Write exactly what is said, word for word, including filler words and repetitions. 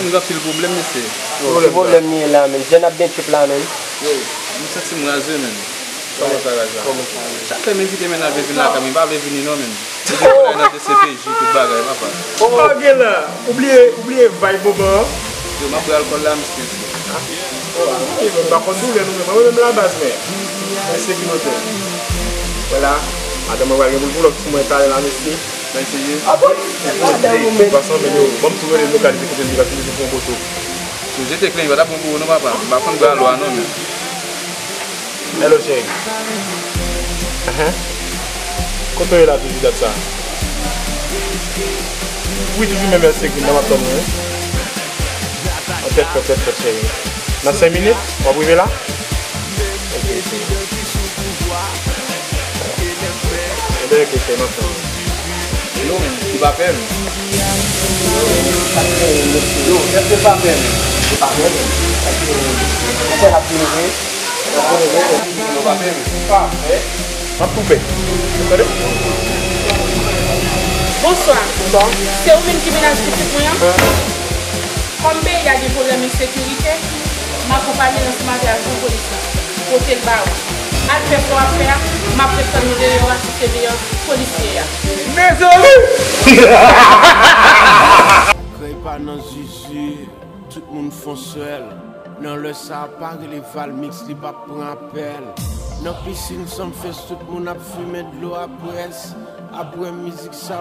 Nou gen anpil pwoblèm, mesye. Yo, ki pwoblèm li ye la, menm? Jèn ap gen trip la, menm. Yo, m santi m raze, menm. Kòman sa, raze la? Kòman sa, menm? Chak lè m envite menn al vin lakay mwen, li pa vle vini non, menm. Li gen pou l al nan D C P J, tout bagay, papa. Sa w gen la? Ou bliye, ou bliye vibe moman an? Yo, m ap bwè alkòl la, mesye. Ah, oh, ah, ok, m pa konn doulè nou menm. Mwen menm la baz, men. Mwen se pilotè. Vwala. Madanm mwen pral gen pou l pull up sou mwen talè la, mesye. Mwen seye. Ah bon? Madanm ou menm. Pase anmenn yo. Ban m tou rele lokalize kote l ye, paske m bezwen pran yon foto. Yo, jete kle, yo pa t ap bon pou ou non, papa. M pa konn bwè alò a non, men. Hello, cheri. Ahan. Kote w ye la toujou dat sa? Wi, toujou menm èl sek nan m ap tann ou, wi. An tèt fèt, tèt fèt, cheri. Nan senk minit, w ap rive la? Ok, cheri. Enben, ok, cheri, m ap tann ou. Yo, menm, li pa pè, menm. Yo, èske li pa pè, menm? Li pa pè, menm. Èske, èske l ap vini vre? L ap vini vre, menm. Yo, pa pè, menm. Pa pè. M ap koupe. Tande? Bonswa. Bonswa. Se ou menm ki menaje pitit mwen an? Kòm peyi a gen pwoblèm ensekirite, m akonpaye l ansanm avè ajan polis la. Pote l ba ou. Al fè sa w ap fè a, m ap ret tann ou deyò a si se deyò polisye a. Mezanmi! Krèy pa nan zuzu, tout moun fon sèl. Nan lè sa a pa rele Valmix, li p ap pran apèl. Nan pisin Sumfest, tout moun ap fimen dlo après. Apre mizik sa,